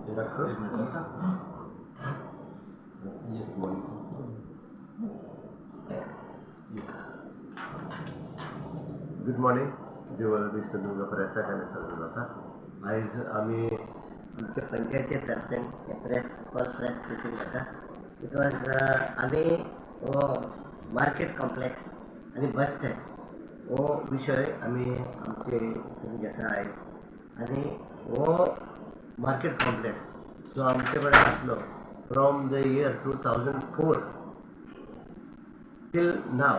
Doctor? Yes, yes. Good morning. देवल विष्णू प्रेसाक आनी सगळें जाता. आयज आमी आमच्या पंचायती तर्फेन प्रेस कॉल प्रेस मिटींग जाता because आमी हो मार्केट कॉम्प्लेक्स आनी बस स्टँड हो विशय आमी आमचे हितून घेता आयज. आनी हो मार्केट कॉम्प्लेक्स जो आमचे कडेन आसलो from the year 2004 till now,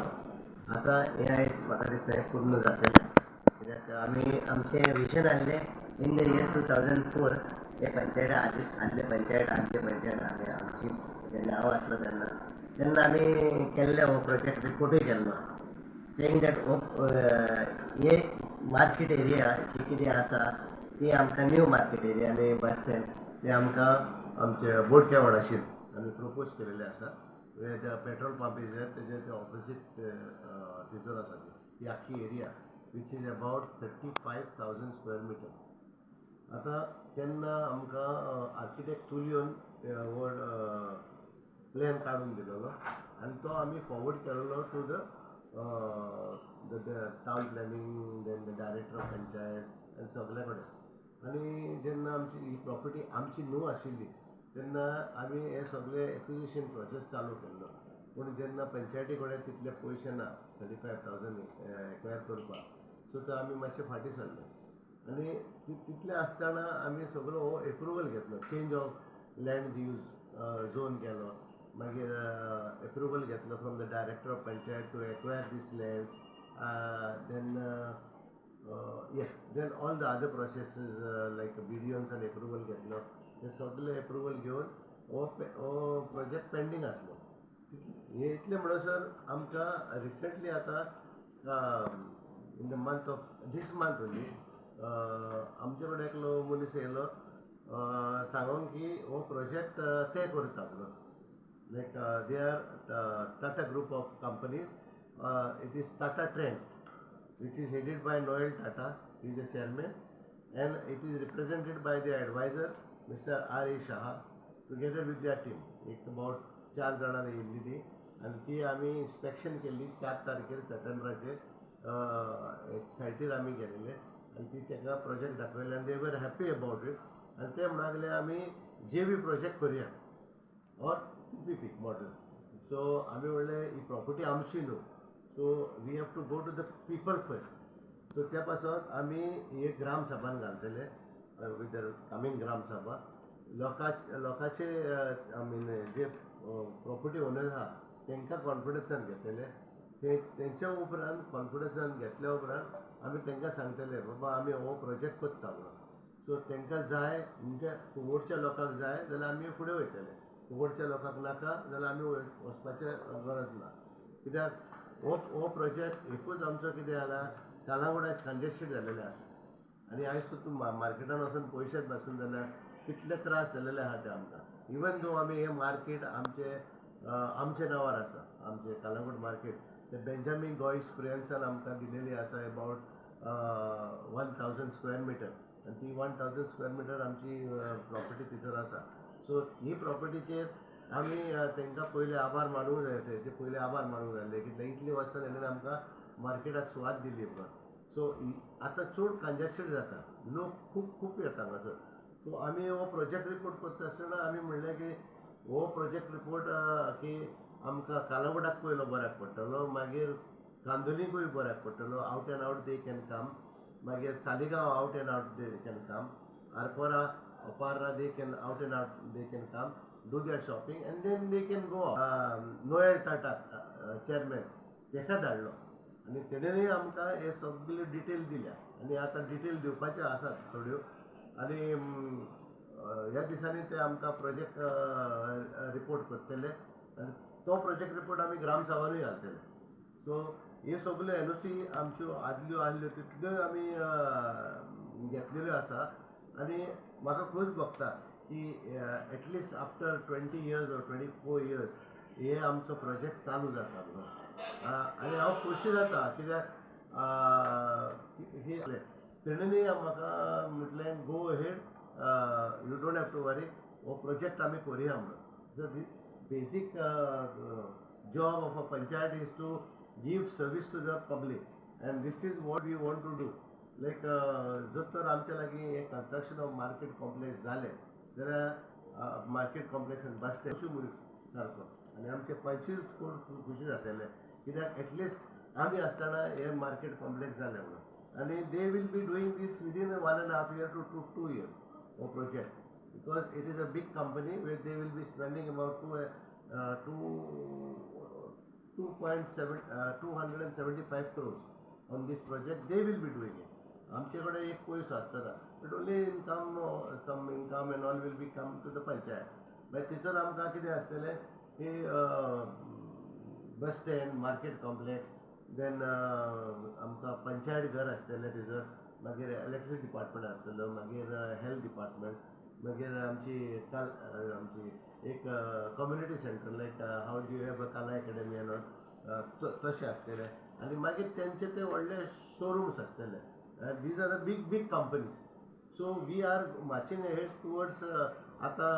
आतां हें आयज म्हाका दिसता हें पूर्ण जातलें. कित्याक आमी आमचें विजन आहलें इन the year 2004 हे पंचायत आदले आदले पंचायत आदले पंचायत आमी आमची जेन्ना हांव आसलो तेन्ना तेन्ना आमी केल्ले हो प्रोजेक्ट रिपोर्टूय केल्लो सेईंग that हो हे मार्केट एरिया जी कितें आसा ती आमकां न्यू मार्केट एरिया आनी बस स्टँड ते आमकां आमचे बोडक्या वाडाशीर आमी प्रपोज केलेले आसा. The petrol pump is तेजे ते ऑपोजीट थंयसर आसा ती आख्खी area which is about 35,000 square meter. आतां तेन्ना आमकां आर्किटेक्ट तुलियोन हो प्लॅन काडून दिलेलो आनी तो आमी फॉरवर्ड केलेलो to the town planning, then the director of panchayat आनी सगल्या कडेन. आनी जेन्ना आमची ही प्रॉपर्टी आमची न्हू आशिल्ली तेन्ना आमी हे सगळे एक्विजिशन प्रोसेस चालू केल्लो. पूण जेन्ना पंचायती कडेन तितले पयशे ना 35,000 एक्वायर करपाक, सो तो आमी मातशे फाटीं सरले. आनी तितलें आसतना आमी सगळो हो एप्रुवल घेतलो, change of land use zone केलो, मागीर एप्रुवल घेतलो from the director of panchayat to acquire this land, then then all the other processes like बीडीओनच्यान approval घेतलो. ते सगळे एप्रुवल घेवन हो प्रोजेक्ट पेंडींग आसलो. हे इतलें म्हणसर आमकां रिसंटली आतां in the month of this month only आमचे कडेन एकलो मनीस येयलो सांगून की हो प्रोजेक्ट ते करता म्हणून, like they are Tata group of companies, it is Tata Trends which is headed by Noel Tata, he is the chairman, and it is represented by the advisor Mr. R. A. Shah together with their team. एक about 4 जाणां येयल्ली ती आनी ती आमी inspection केल्ली 4 तारखेर सप्टेंबराचेर सायटीर आमी गेलेले आनी ती ताका प्रोजेक्ट दाखयले आनी they were happy about it. आनी ते म्हणूंक लागले आमी जे बी प्रोजेक्ट करुया or PPP model. सो आमी म्हणलें ही प्रॉपर्टी आमची न्हू, so we have to go to the people first. So त्या पासत आमी एक ग्राम सभान घालतले विथ the coming ग्राम सभा. लोकांचे I mean J property owner आहा तांकां कॉन्फिडन्सान घेतले, ते तेंच्या उपरांत कॉन्फिडन्सान घेतल्या उपरांत आमी तांकां सांगतले बाबा आमी हो प्रोजेक्ट करता म्हणून. सो तांकां जाय म्हणजे कुंकळच्या लोकांक जाय जाल्यार आमी फुडें वयतले, कुंकळच्या लोकांक नाका जाल्यार आमी वचपाचें गरज ना. कित्याक हो हो प्रोजेक्ट एकूच आमचो कितें जाला, कालांगूट आयज कंजेस्टेड जालेलें आसा आनी आयज तूं मार्केटान वचून पयशेच बसून जाल्यार कितले त्रास जालेले आहा ते आमकां. इवन दो आमी हें मार्केट आमचे आमचे नांवार आसा, आमचे कालांगूट मार्केट ते बेंजामीन गोयस प्रियन्सान आमकां दिलेली आसा अबावट 1000 स्क्वेअर मिटर आनी ती 1000 स्क्वेअर मिटर आमची प्रॉपर्टी थंयसर आसा. सो ही प्रॉपर्टीचेर आमी तांकां पयले आभार मानूंक जाय, ते पयले आभार मानूंक जाय कितले इतले वर्सां तेणें आमकां मार्केटाक सुवात दिली म्हणून. सो आतां चड कंजेस्टेड जाता, लोक खूब खूब येता हांगासर. सो आमी हो प्रोजेक्ट रिपोर्ट करता आसतना आमी म्हणलें की हो प्रोजेक्ट रिपोर्ट की आमकां कालांगुटाक पयलो बऱ्याक पडटलो, मागीर कांदोलीकूय बऱ्याक पडटलो, out and out they can come, मागीर Saligao out and out they can come, Arpora Oparra they can out and out they can come, do their shopping and then they can go. Noel Tata chairman तेका धाडलो आनी तेणेनूय आमकां हे सगळे detail दिल्या आनी आतां डिटेल दिवपाच्यो आसात थोड्यो. आनी ह्या दिसांनी ते आमकां प्रोजेक्ट रिपोर्ट करतले आनी तो प्रोजेक्ट रिपोर्ट आमी ग्राम सभानूय घालतले. सो हे सगल्यो एनओसी आमच्यो आदल्यो आहल्यो तितल्यो आमी घेतलेल्यो आसा आनी म्हाका खोस भोगता की at least after 20 years or 24 years हे आमचो प्रोजेक्ट चालू जाता म्हणून. आनी हांव खोशी जाता कित्याक तेणेनूय म्हाका म्हटलें go ahead, you don't have to worry, हो प्रोजेक्ट आमी करुया म्हणून. So basic job of a panchayat is to give service to the public and this is what we want to do. Like जर तर आमच्या लागीं हें कन्स्ट्रक्शन ऑफ मार्केट कॉम्प्लेक्स जालें जाल्यार मार्केट कॉम्प्लेक्स आनी बस स्टँड सारको आनी आमचे 25 कोट खुशी जातले, कित्याक एटलिस्ट आमी आसतना हें मार्केट कॉम्प्लेक्स जालें म्हणून. आनी they will be doing this within 1.5 year to 2 years हो project, because it is a big company where they will be spending about 2.7 275 crores on this project. They will be doing it. आमचे कडेन एक पयसो आसचो ना, but only income, some income and all will be come to the panchayat. मागीर तितून आमकां कितें आसतलें की bus stand, market complex, then आमकां पंचायत घर आसतलें तितून, मागीर इलेक्ट्रिसिटी डिपार्टमेंट आसतलो, मागीर हेल्थ डिपार्टमेंट, मागीर आमची काल आमची एक community centre, like how you have a Kala academy and all तशें आसतलें. आनी मागीर तेंचे ते व्हडले शोरूम्स आसतले. These are the big big companies. So we are marching ahead towards आतां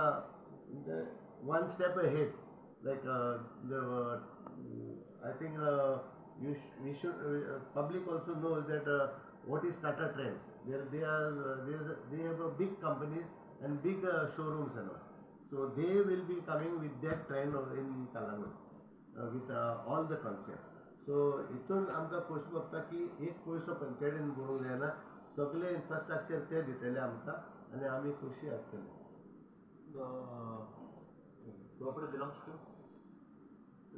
one step ahead. Like the I think we should public also knows that what is Tata Trends. They have a big companies and big showrooms and all. So they will be coming with that trend in Calangute with all the concept. So हितून आमकां खोशी भोगता की एक पयसो पंचायतीन भरूंक जायना, सगळे इन्फ्रास्ट्रक्चर ते दितले आमकां आनी आमी खोशी आसतले. So property belongs to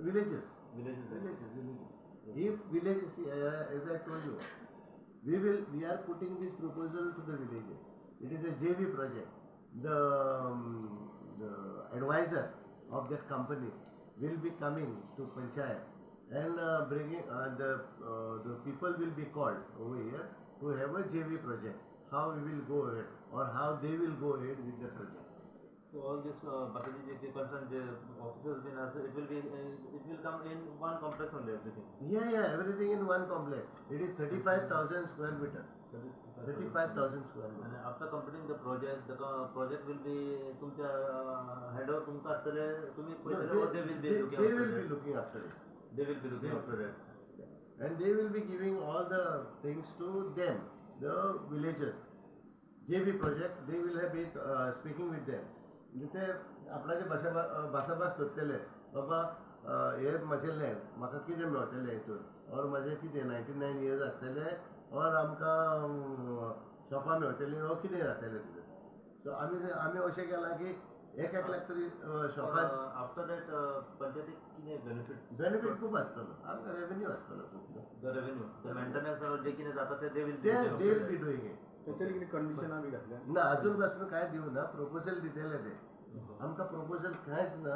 villages. Villages. Villages, villages. If villages, as I told you, we are putting this proposal to the villages. It is a JV project. The advisor of that company will be coming to panchayat and bringing the people will be called over here to have a JV project. How we will go ahead or how they will go ahead with the project. So all this बाकीचे जे concern J officers been आसा, it will come in one complex only, everything. Yeah, everything in one complex. It is 35,000 square meter. 35,000 square meter. And after completing the project, the project will be तुमच्या handover तुमकां आसतले, तुमी No, पळयतले or they will be they, looking they after will be that? Looking after it. They will be looking after that. And they will be giving all the things to them, the villagers. JV project, they will have been speaking with them. म्हणजे ते आपणाचे भाशा भासाभास करतले, बाबा हे म्हाजें land, म्हाका कितें मेळटलें हितून, ऑर म्हाजें कितें 99 इयर्स आसतले ऑर आमकां शॉपां मेळटलीं ऑर कितें जातलें तितून. सो आमी अशें केलां की एक एकल्याक तरी शॉपार. आफ्टर that पंचायतीक कितें बेनिफीट? बेनिफीट खूब आसतलो आमकां, रेवेन्यू आसतलो खूब न्हू. The revenue, the maintenance जे कितें जाता ते they will ते they will be doing it. तेंच्यानी कितें कंडिशनां बी घातल्या? ना, अजून पासून कांय दिवना, प्रपोजल दितले ते आमकां. प्रपोजल कांयच ना,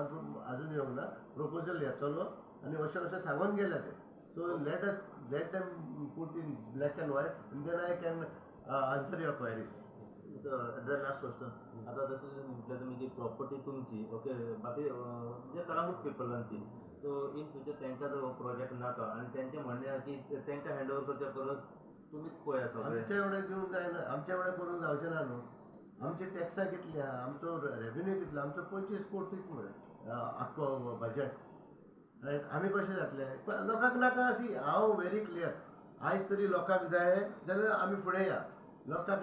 अजून येवंक ना. प्रपोजल येतलो आनी अशें अशें सांगून गेले ते. So let them put in black and white and then I can answer your queries. The last question. आता जसं म्हटलं तुम्ही की प्रॉपर्टी तुमची, ओके, बाकी म्हणजे कळंगूट पिपलांची. सो इन फ्युचर तांकां जर हो प्रोजेक्ट नाका आनी तेंचें म्हणणें आहा की तांकां हँड ओवर करच्या परस तुमीच पळया सगळें. आमच्या एवढें दिवंक जायना, आमच्या एवढें करूंक जावचें ना न्हू. आमची टॅक्सां कितली आहा, आमचो रेवेन्यू कितलो, आमचो 25 कोटीच मरे आख्खो बजट, रायट? आमी कशें जातले? लोकांक नाका अशी हांव व्हेरी क्लियर. आयज तरी लोकांक जाय जाल्यार आमी फुडें या लोकांक.